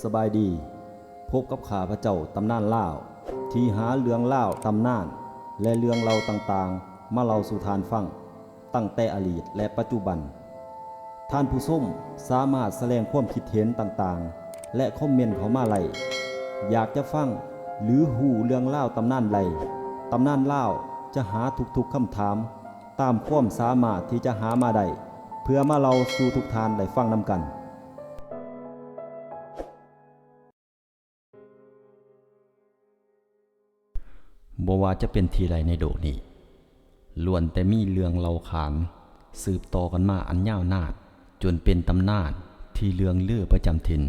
ສະບາຍດີ, ພົບກັບຂ້າພະເຈົ້າຕຳນານລາວ ທີ່ຫາເລື່ອງລາວ, ຕຳນານ ແລະ ເລື່ອງເລົ່າຕ່າງໆ ມາເລົ່າສູ່ທ່ານຟັງ ຕັ້ງແຕ່ອະດີດ ແລະ ປັດຈຸບັນ. ທ່ານຜູ້ຊົມສາມາດສະແດງຄວາມຄິດເຫັນຕ່າງໆ ແລະ ຄອມເມັນເຂົ້າມາໄດ້. ຢາກຈະຟັງ ຫຼື ຮູ້ເລື່ອງລາວຕຳນານໃດ, ຕຳນານລາວຈະຫາທຸກໆຄຳຖາມ ຕາມຄວາມສາມາດທີ່ຈະຫາມາໄດ້ ເພື່ອມາເລົ່າສູ່ທຸກທ່ານໄດ້ຟັງນຳກັນ. ບໍ່ວ່າຈະເປັນທີ່ໃດໃນໂລກນີ້ ລ້ວນແຕ່ມີເລື່ອງເລົ່າຂານສືບຕໍ່ກັນມາອັນຍາວນານ, ຈົນເປັນຕຳນານທີ່ເລື່ອງລືປະຈຳຖິ່ນ,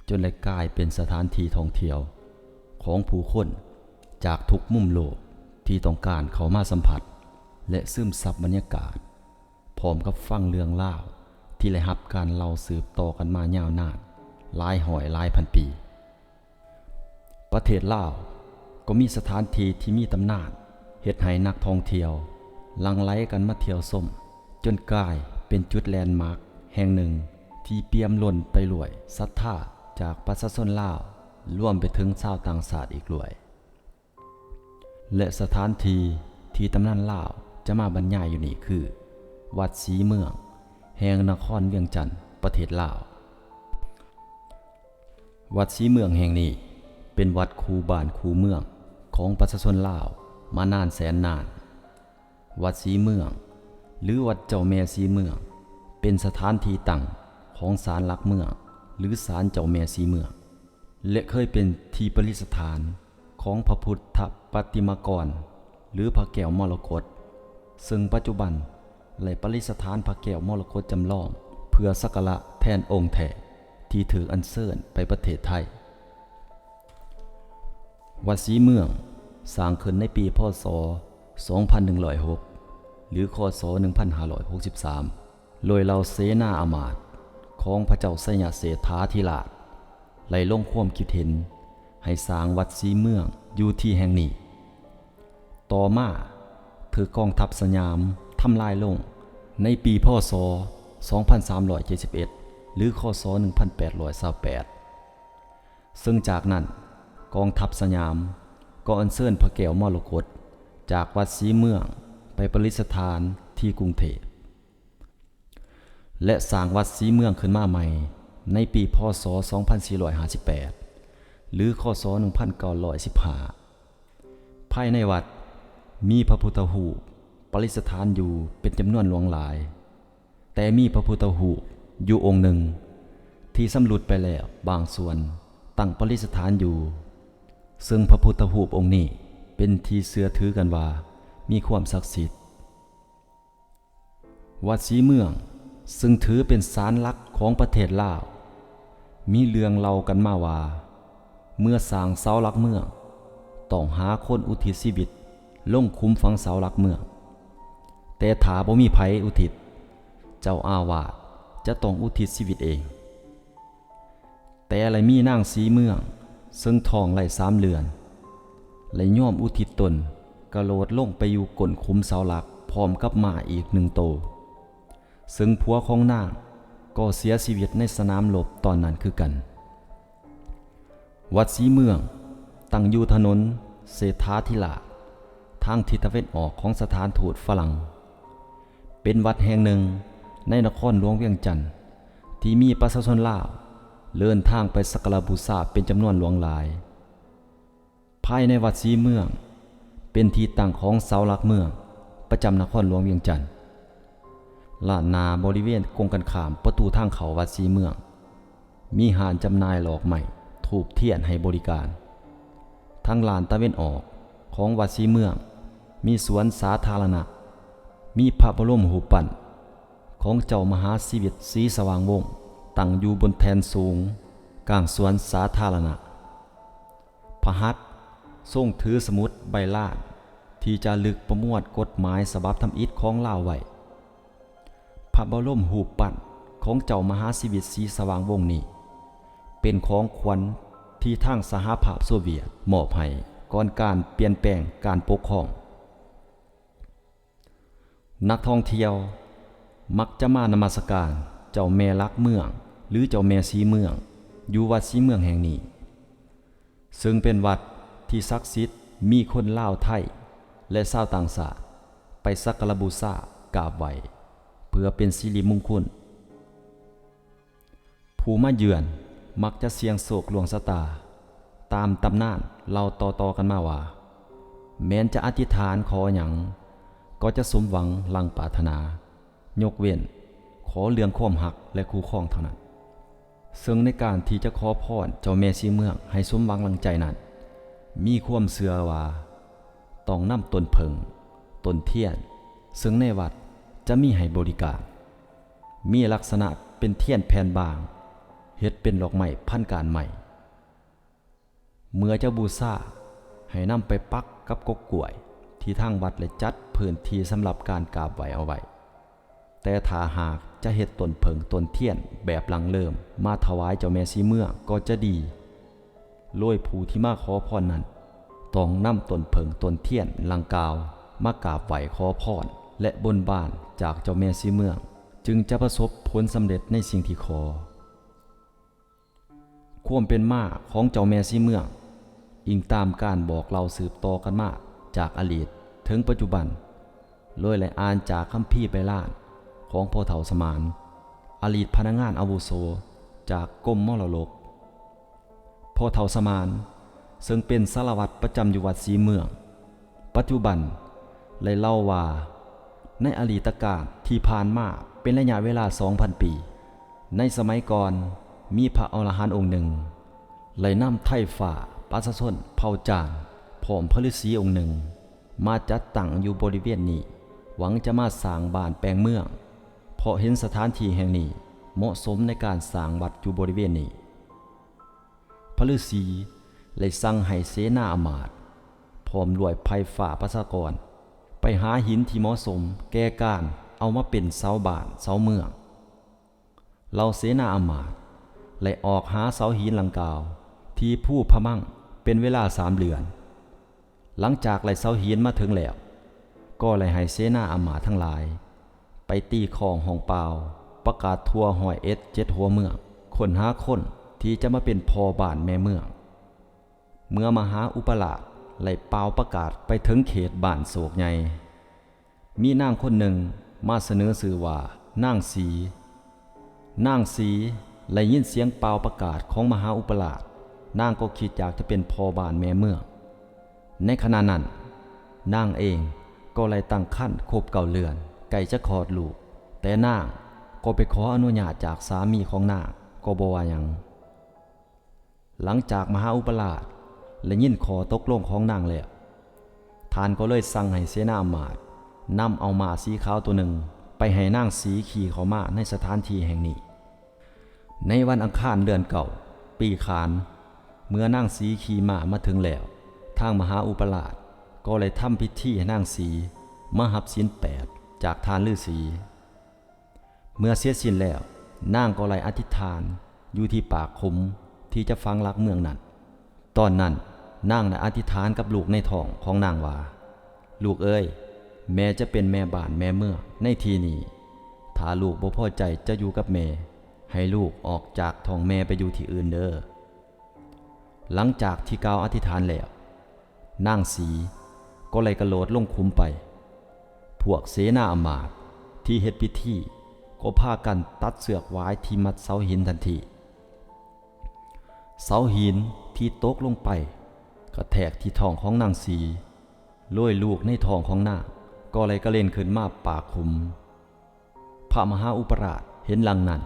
ຈົນໄດ້ກາຍເປັນສະຖານທີ່ທ່ອງທ່ຽວຂອງຜູ້ຄົນຈາກທຸກມຸມໂລກ ທີ່ຕ້ອງການເຂົ້າມາສຳຜັດ ແລະ ຊຶມຊັບບັນຍາກາດ ພ້ອມກັບຟັງເລື່ອງລາວທີ່ໄດ້ຮັບການເລົ່າສືບຕໍ່ກັນມາຍາວນານຫຼາຍຮ້ອຍຫຼາຍພັນປີ. ປະເທດລາວກໍມີສະຖານທີ່ທີ່ມີຕຳນານ ເຮັດໃຫ້ນັກທ່ອງທ່ຽວຫຼັ່ງໄຫຼກັນມາທ່ຽວຊົມ, ຈົນກາຍເປັນຈຸດແລນມາກແຫ່ງໜຶ່ງທີ່ປ່ຽມລົ້ນໄປດ້ວຍສັດທາຈາກປະຊາຊົນລາວ, ລວມໄປເຖິງຊາວຕ່າງຊາດອີກດ້ວຍ. ແລະ ສະຖານທີ່ທີ່ຕຳນານລາວຈະມາບັນຍາຍຢູ່ນີ້ຄື ວັດສີເມືອງ ແຫ່ງນະຄອນວຽງຈັນ ປະເທດລາວ. ວັດສີເມືອງແຫ່ງນີ້ເປັນວັດຄູ່ບ້ານຄູ່ເມືອງຂອງປະຊາຊົນລາວມານານແສນນານ. ວັດສີເມືອງ ຫຼື ວັດເຈົ້າແມ່ສີເມືອງ ເປັນສະຖານທີ່ຕັ້ງຂອງສານຫຼັກເມືອງ ຫຼື ສານເຈົ້າແມ່ສີເມືອງ ແລະ ເຄີຍເປັນທີ່ປະດິດສະຖານຂອງພະພຸດທະປະຕິມາກອນ ຫຼື ພະແກ້ວມໍລະກົດ, ເຊິ່ງປັດຈຸບັນໄດ້ປະດິດສະຖານພະແກ້ວມໍລະກົດຈຳລອງ ເພື່ອສັກກາລະແທນອົງແທ້ທີ່ຖືກອັນເຊີນໄປປະເທດໄທ. ວັດສີເມືອງ ສ້າງຂຶ້ນໃນປີ ພ.ສ. ສອງພັນໜຶ່ງຮ້ອຍຫົກ ຫຼື ຄ.ສ. ໜຶ່ງພັນຫ້າຮ້ອຍຫົກສິບສາມ ໂດຍເຫຼົ່າເສນາອາມາດຂອງພະເຈົ້າໄຊຍະເສດຖາທິລາດ ໄດ້ລົງຄວາມຄິດເຫັນໃຫ້ສ້າງວັດສີເມືອງຢູ່ທີ່ແຫ່ງນີ້. ຕໍ່ມາຖືກກອງທັບສຍາມທຳລາຍລົງໃນປີ ພ.ສ. ສອງພັນສາມຮ້ອຍເຈັດສິບເອັດ ຫຼື ຄ.ສ. ໜຶ່ງພັນແປດຮ້ອຍຊາວແປດ ເຊິ່ງຈາກນັ້ນກອງທັບສຍາມກໍອັນເຊີນພະແກ້ວມໍລະກົດຈາກວັດສີເມືອງໄປປະດິດສະຖານທີ່ກຸງເທບ ແລະ ສ້າງວັດສີເມືອງຂຶ້ນມາໃໝ່ໃນປີ ພ.ສ. ສອງພັນສີ່ຮ້ອຍຫ້າສິບແປດ ຫຼື ຄ.ສ. ໜຶ່ງພັນເກົ້າຮ້ອຍສິບຫ້າ. ພາຍໃນວັດມີພະພຸດທະຮູບປະດິດສະຖານຢູ່ເປັນຈຳນວນຫຼວງຫຼາຍ, ແຕ່ມີພະພຸດທະຮູບຢູ່ອົງໜຶ່ງທີ່ຊຳລຸດໄປແລ້ວບາງສ່ວນຕັ້ງປະດິດສະຖານຢູ່, ເຊິ່ງພະພຸດທະຮູບອົງນີ້ເປັນທີ່ເຊື່ອຖືກັນວ່າມີຄວາມສັກສິດ. ວັດສີເມືອງ ເຊິ່ງຖືເປັນສານຫຼັກຂອງປະເທດລາວ, ມີເລື່ອງເລົ່າກັນມາວ່າ ເມື່ອສ້າງເສົາຫຼັກເມືອງ ຕ້ອງຫາຄົນອຸທິດຊີວິດລົງຂຸມຝັງເສົາຫຼັກເມືອງ, ແຕ່ຖ້າບໍ່ມີໃຜອຸທິດ, ເຈົ້າອາວາດຈະຕ້ອງອຸທິດຊີວິດເອງ. ແຕ່ລະມີນາງສີເມືອງເຊິ່ງທ້ອງໄດ້ສາມເດືອນ ແລະ ຍອມອຸທິດຕົນກະໂດດລົງໄປຢູ່ກົ້ນຂຸມເສົາຫຼັກພ້ອມກັບມ້າອີກໜຶ່ງໂຕ, ເຊິ່ງຜົວຂອງນາງກໍເສຍຊີວິດໃນສະໜາມລົບຕອນນັ້ນຄືກັນ. ວັດສີເມືອງຕັ້ງຢູ່ຖະໜົນເສດຖາທິລາດ ທາງທິດຕາເວັນອອກຂອງສະຖານທູດຝຣັ່ງ, ເປັນວັດແຫ່ງໜຶ່ງໃນນະຄອນຫຼວງວຽງຈັນ ທີ່ມີປະຊາຊົນລາວເດີນທາງໄປສັກກາລະບູຊາເປັນຈຳນວນຫຼວງຫຼາຍ. ພາຍໃນວັດສີເມືອງ ເປັນທີ່ຕັ້ງຂອງເສົາຫຼັກເມືອງປະຈຳນະຄອນຫຼວງວຽງຈັນ. ດ້ານໜ້າບໍລິເວນກົງກັນຂ້າມປະຕູທາງເຂົ້າວັດສີເມືອງ ມີຮ້ານຈຳໜ່າຍດອກໄມ້ ທູບທຽນໃຫ້ບໍລິການ. ທາງດ້ານຕາເວັນອອກຂອງວັດສີເມືອງ ມີສວນສາທາລະນະ, ມີພະບໍລົມຮູບປັ້ນຂອງເຈົ້າມະຫາຊີວິດສີສະຫວ່າງວົງ ຕັ້ງຢູ່ບົນແທ່ນສູງກາງສວນສາທາລະນະ. ພະຫັດຊົງຖືສະໝຸດໃບລານທີ່ຈາລຶກປະມວນກົດໝາຍສະບັບທຳອິດຂອງລາວໄວ້. ພະບໍລົມຮູບປັ້ນຂອງເຈົ້າມະຫາຊີວິດສີສະຫວ່າງວົງນີ້ ເປັນຂອງຂວັນທີ່ທາງສະຫະພາບໂຊວຽດມອບໃຫ້ກ່ອນການປ່ຽນແປງການປົກຄອງ. ນັກທ່ອງທ່ຽວມັກຈະມານະມັດສະການເຈົ້າແມ່ຫຼັກເມືອງ ຫຼື ເຈົ້າແມ່ສີເມືອງ ຢູ່ວັດສີເມືອງແຫ່ງນີ້ ເຊິ່ງເປັນວັດທີ່ສັກສິດ, ມີຄົນລາວ, ໄທ ແລະ ຊາວຕ່າງຊາດໄປສັກກາລະບູຊາກາບໄຫວ້ ເພື່ອເປັນສິລິມຸງຄຸນ. ຜູ້ມາເຢືອນມັກຈະສ່ຽງໂຊກລວງຊະຕາ. ຕາມຕຳນານເລົ່າຕໍ່ໆກັນມາວ່າ ແມ່ນຈະອະທິຖານຂໍຫຍັງກໍຈະສົມຫວັງດັ່ງປາດຖະໜາ, ຍົກເວັ້ນຂໍເລື່ອງຄວາມຮັກ ແລະ ຄູ່ຄອງເທົ່ານັ້ນ. ເຊິ່ງໃນການທີ່ຈະຂໍພອນເຈົ້າແມ່ສີເມືອງໃຫ້ສົມຫວັງດັ່ງໃຈນັ້ນ ມີຄວາມເຊື່ອວ່າຕ້ອງນຳຕົ້ນເຜິ້ງ, ຕົ້ນທຽນ, ເຊິ່ງໃນວັດຈະມີໃຫ້ບໍລິການ. ມີລັກສະນະເປັນທຽນແຜ່ນບາງ, ເຮັດເປັນດອກໄມ້ພັນກ້ານໄມ້. ເມື່ອຈະບູຊາ, ໃຫ້ນຳໄປປັກກັບກົກກ້ວຍທີ່ທາງວັດໄດ້ຈັດພື້ນທີ່ສຳລັບການກາບໄຫວ້ເອົາໄວ້. ແຕ່ຖ້າຫາກຈະເຮັດຕົ້ນເຜິ້ງຕົ້ນທຽນແບບດັ້ງເດີມມາຖວາຍເຈົ້າແມ່ສີເມືອງກໍຈະດີ, ໂດຍຜູ້ທີ່ມາຂໍພອນນັ້ນ ຕ້ອງນຳຕົ້ນເຜິ້ງຕົ້ນທຽນດັ່ງກ່າວມາກາບໄຫວ້ຂໍພອນ ແລະ ບົນບານຈາກເຈົ້າແມ່ສີເມືອງ ຈຶ່ງຈະປະສົບຜົນສຳເລັດໃນສິ່ງທີ່ຂໍ. ຄວາມເປັນມາຂອງເຈົ້າແມ່ສີເມືອງ ອີງຕາມການບອກເລົ່າສືບຕໍ່ກັນມາຈາກອະດີດເຖິງປັດຈຸບັນ, ໂດຍໄດ້ອ່ານຈາກຄຳພີໃບລານຂອງພໍ່ເຖົ້າສະໝານ, ອະດີດພະນັກງານອາວຸໂສຈາກກົມມໍລະດົກ. ພໍ່ເຖົ້າສະໝານ ເຊິ່ງເປັນສາລະວັດປະຈຳຢູ່ວັດສີເມືອງ ປັດຈຸບັນ ໄດ້ເລົ່າວ່າ ໃນອະດີດຕະການທີ່ຜ່ານມາເປັນໄລຍະເວລາສອງພັນປີ, ໃນສະໄໝກ່ອນມີພະອໍລະຫັນອົງໜຶ່ງ ໄດ້ນຳໄພຟ້າປະຊາຊົນເຜົ່າຈານ ພ້ອມພະລືສີອົງໜຶ່ງ ມາຈັດຕັ້ງຢູ່ບໍລິເວນນີ້ ຫວັງຈະມາສ້າງບ້ານແປງເມືອງ ເພາະເຫັນສະຖານທີ່ແຫ່ງນີ້ເໝາະສົມໃນການສ້າງວັດຢູ່ບໍລິເວນນີ້. ພະລືສີໄດ້ສັ່ງໃຫ້ເສນາອາມາດ ພ້ອມດ້ວຍໄພຟ້າປະຊາກອນ ໄປຫາຫີນທີ່ເໝາະສົມແກ່ການເອົາມາເປັນເສົາບ້ານເສົາເມືອງ. ເຫຼົ່າເສນາອາມາດໄດ້ອອກຫາເສົາຫີນດັ່ງກ່າວທີ່ພູພະມັງເປັນເວລາສາມເດືອນ. ຫຼັງຈາກໄດ້ເສົາຫີນມາເຖິງແລ້ວ, ກໍໄດ້ໃຫ້ເສນາອາມາດທັງຫຼາຍໄປຕີຄ້ອງຮ້ອງປ່າວ ປະກາດທົ່ວຮ້ອຍເອັດເຈັດຫົວເມືອງ, ຄົ້ນຫາຄົນທີ່ຈະມາເປັນພໍ່ບ້ານແມ່ເມືອງ. ເມື່ອມະຫາອຸປະລາດໄດ້ປ່າວປະກາດໄປເຖິງເຂດບ້ານໂສກໃຫຍ່, ມີນາງຄົນໜຶ່ງມາສະເໜີຊື່ວ່ານາງສີ. ນາງສີໄດ້ຍິນສຽງປ່າວປະກາດຂອງມະຫາອຸປະລາດ, ນາງກໍຄິດຢາກຈະເປັນພໍ່ບ້ານແມ່ເມືອງ. ໃນຂະນະນັ້ນ, ນາງເອງກໍໄດ້ຕັ້ງຄັນຄົບເກົ້າເດືອນ, ໃກ້ຈະຄອດລູກ, ແຕ່ນາງກໍໄປຂໍອະນຸຍາດຈາກສາມີຂອງນາງ, ກໍບໍ່ວ່າຫຍັງ. ຫຼັງຈາກມະຫາອຸປະລາດໄດ້ຍິນຂໍ້ຕົກລົງຂອງນາງແລ້ວ, ທ່ານກໍເລີຍສັ່ງໃຫ້ເສນາອາມາດນຳເອົາມ້າສີຂາວໂຕໜຶ່ງໄປໃຫ້ນາງສີຂີ່ເຂົ້າມາໃນສະຖານທີ່ແຫ່ງນີ້. ໃນວັນອັງຄານເດືອນເກົ້າ ປີຂານ, ເມື່ອນາງສີຂີ່ມ້າມາເຖິງແລ້ວ, ທາງມະຫາອຸປະລາດກໍໄດ້ທຳພິທີໃຫ້ນາງສີມາຮັບສິນແປດຈາກທ່ານລືສີ. ເມື່ອເສຍສິ້ນແລ້ວ, ນາງກໍໄດ້ອະທິຖານຢູ່ທີ່ປາກຂຸມທີ່ຈະຝັງຫຼັກເມືອງນັ້ນ. ຕອນນັ້ນ, ນາງໄດ້ອະທິຖານກັບລູກໃນທ້ອງຂອງນາງວ່າ, ລູກເອີຍ, ແມ່ຈະເປັນແມ່ບ້ານແມ່ເມືອງໃນທີ່ນີ້. ຖ້າລູກບໍ່ພໍໃຈຈະຢູ່ກັບແມ່, ໃຫ້ລູກອອກຈາກທ້ອງແມ່ໄປຢູ່ທີ່ອື່ນເດີ. ຫຼັງຈາກທີ່ກ່າວອະທິຖານແລ້ວ, ນາງສີກໍໄດ້ກະໂດດລົງຂຸມໄປ. ພວກເສນາອາມາດທີ່ເຮັດພິທີກໍພາກັນຕັດເຊືອກຫວາຍທີ່ມັດເສົາຫີນທັນທີ. ເສົາຫີນທີ່ຕົກລົງໄປກະແທກທີ່ທ້ອງຂອງນາງສີ, ໂດຍລູກໃນທ້ອງຂອງນາງກໍໄດ້ກະເດັນຂຶ້ນມາປາກຂຸມ. ພະມະຫາອຸປະລາດເຫັນດັ່ງນັ້ນ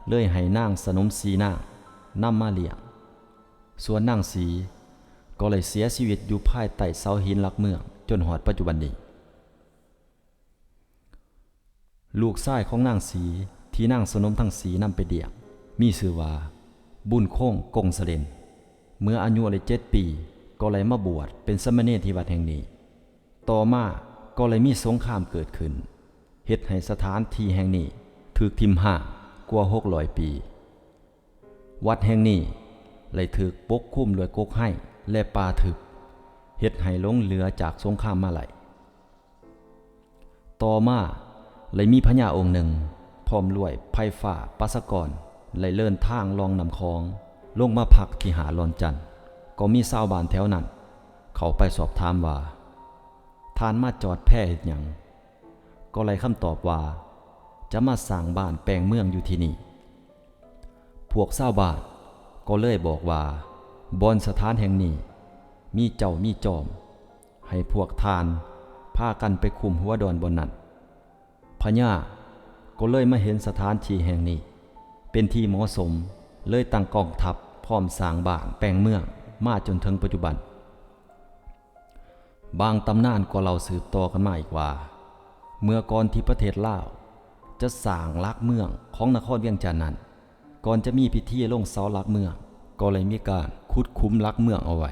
ເລີຍໃຫ້ນາງສະໜົມສີ່ນາງນຳມາລ້ຽງ. ສ່ວນນາງສີກໍໄດ້ເສຍຊີວິດຢູ່ພາຍໃຕ້ເສົາຫີນຫຼັກເມືອງຈົນຮອດປັດຈຸບັນນີ້. ລູກຊາຍຂອງນາງສີທີ່ນາງສະໜົມທັງສີ່ນຳໄປລ້ຽງ ມີຊື່ວ່າ ບຸນຄົງ ກົງສະເລັນ. ເມື່ອອາຍຸໄດ້ເຈັດປີ ກໍໄດ້ມາບວດເປັນສາມະເນນທີ່ວັດແຫ່ງນີ້. ຕໍ່ມາກໍໄດ້ມີສົງຄາມເກີດຂຶ້ນ, ເຮັດໃຫ້ສະຖານທີ່ແຫ່ງນີ້ຖືກຖິ້ມຮ້າງກວ່າຫົກຮ້ອຍປີ. ວັດແຫ່ງນີ້ໄດ້ຖືກປົກຄຸມດ້ວຍກົກໄຮ ແລະ ປ່າທຶບ, ເຮັດໃຫ້ຫຼົງເຫຼືອຈາກສົງຄາມມາໄຫຼ. ຕໍ່ມາໄດ້ມີພະຍາອົງໜຶ່ງ ພ້ອມດ້ວຍໄພຟ້າປະຊາກອນ ໄດ້ເດີນທາງລ່ອງນ້ຳຂອງ ລົງມາພັກທີ່ຫາດຫຼອນຈັນ ກໍມີຊາວບ້ານແຖວນັ້ນເຂົ້າໄປສອບຖາມວ່າ ທ່ານມາຈອດແພເຮັດຫຍັງ? ກໍໄດ້ຄຳຕອບວ່າ ຈະມາສ້າງບ້ານແປງເມືອງຢູ່ທີ່ນີ້. ພວກຊາວບ້ານກໍເລີຍບອກວ່າ ບ່ອນສະຖານແຫ່ງນີ້ມີເຈົ້າມີຈອມ, ໃຫ້ພວກທ່ານພາກັນໄປຄຸ້ມຫົວດອນບ່ອນນັ້ນ. ພະຍາກໍເລີຍມາເຫັນສະຖານທີ່ແຫ່ງນີ້ເປັນທີ່ເໝາະສົມ, ເລີຍຕັ້ງກອງທັບພ້ອມສ້າງບ້ານແປງເມືອງມາຈົນເຖິງປັດຈຸບັນ. ບາງຕຳນານກໍເລົ່າສືບຕໍ່ກັນມາອີກວ່າ ເມື່ອກ່ອນທີ່ປະເທດລາວຈະສ້າງຫຼັກເມືອງຂອງນະຄອນວຽງຈັນນັ້ນ, ກ່ອນຈະມີພິທີລົງເສົາຫຼັກເມືອງ ກໍໄດ້ມີການຂຸດຂຸມຫຼັກເມືອງເອົາໄວ້.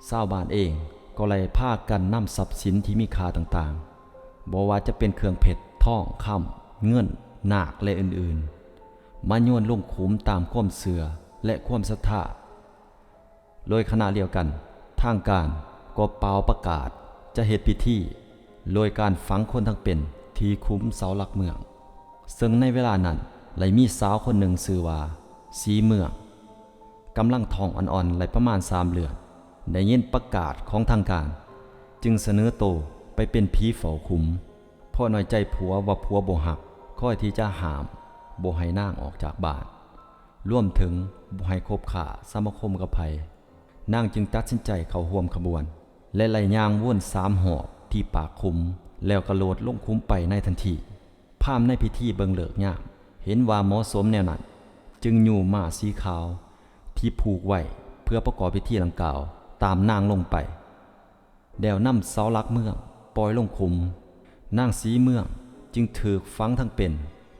ຊາວບ້ານເອງກໍໄດ້ພາກັນນຳຊັບສິນທີ່ມີຄ່າຕ່າງໆ, ບໍ່ວ່າຈະເປັນເຄື່ອງເພັດ, ທອງ, ຄຳ, ເງິນ, ນາກ ແລະ ອື່ນໆ ມາໂຍນລົງຂຸມຕາມຄວາມເຊື່ອ ແລະ ຄວາມສັດທາ. ໂດຍຂະນະດຽວກັນ, ທາງການກໍປ່າວປະກາດຈະເຮັດພິທີໂດຍການຝັງຄົນທັງເປັນທີ່ຂຸມເສົາຫຼັກເມືອງ, ເຊິ່ງໃນເວລານັ້ນໄດ້ມີສາວຄົນໜຶ່ງຊື່ວ່າ ສີເມືອງ ກຳລັງທ້ອງອ່ອນໆ ໄດ້ປະມານສາມເດືອນ, ໄດ້ຍິນປະກາດຂອງທາງການ ຈຶ່ງສະເໜີໂຕໄປເປັນຜີເຝົ້າຂຸມ, ເພາະນ້ອຍໃຈຜົວວ່າຜົວບໍ່ຮັກ, ຄອຍທີ່ຈະຫ້າມບໍ່ໃຫ້ນາງອອກຈາກບ້ານ, ລວມເຖິງບໍ່ໃຫ້ຄົບຄ້າສະມາຄົມກັບໃຜ. ນາງຈຶ່ງຕັດສິນໃຈເຂົ້າຮ່ວມຂະບວນ ແລະ ໄລ່ຍ່າງວົນສາມຮອບທີ່ປາກຂຸມ ແລ້ວກະໂດດລົງຂຸມໄປໃນທັນທີ. ພາມໃນພິທີເບິ່ງເລີກຍາມ ເຫັນວ່າເໝາະສົມແນວນັ້ນ, ຈຶ່ງຍູ້ມ້າສີຂາວທີ່ຜູກໄວ້ເພື່ອປະກອບພິທີດັ່ງກ່າວຕາມນາງລົງໄປ. ແລ້ວນຳເສົາຫຼັກເມືອງປ່ອຍລົງຂຸມ, ນາງສີເມືອງຈຶ່ງຖືກຝັງທັງເປັນ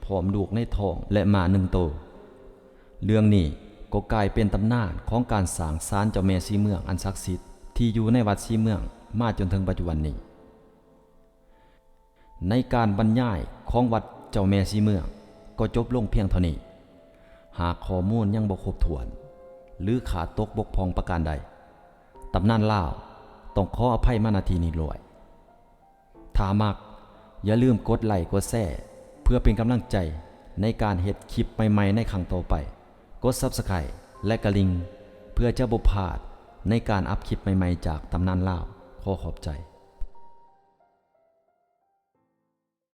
ພ້ອມລູກໃນທ້ອງ ແລະ ມ້າໜຶ່ງໂຕ. ເລື່ອງນີ້ກໍກາຍເປັນຕຳນານຂອງການສ້າງສານເຈົ້າແມ່ສີເມືອງອັນສັກສິດ ທີ່ຢູ່ໃນວັດສີເມືອງມາຈົນເຖິງປັດຈຸບັນນີ້. ໃນການບັນຍາຍຂອງວັດເຈົ້າແມ່ສີເມືອງກໍຈົບລົງພຽງເທົ່ານີ້. ຫາກຂໍ້ມູນຍັງບໍ່ຄົບຖ້ວນ ຫຼື ຂາດຕົກບົກຜ່ອງປະການໃດ, ຕຳນານລາວຕ້ອງຂໍອະໄພມາ ນະທີ່ນີ້ດ້ວຍ. ຖ້າມັກ, ຢ່າລືມກົດໄລ້ກົດແຊ ເພື່ອເປັນກຳລັງໃຈໃນການເຮັດຄລິບໃໝ່ໆໃນຄັ້ງຕໍ່ໄປ. ກົດ Subscribe ແລະ ກະລິ່ງ ເພື່ອຈະບໍ່ພາດໃນການອັບຄລິບໃໝ່ໆຈາກຕຳນານລາວ. ຂໍຂອບໃຈ.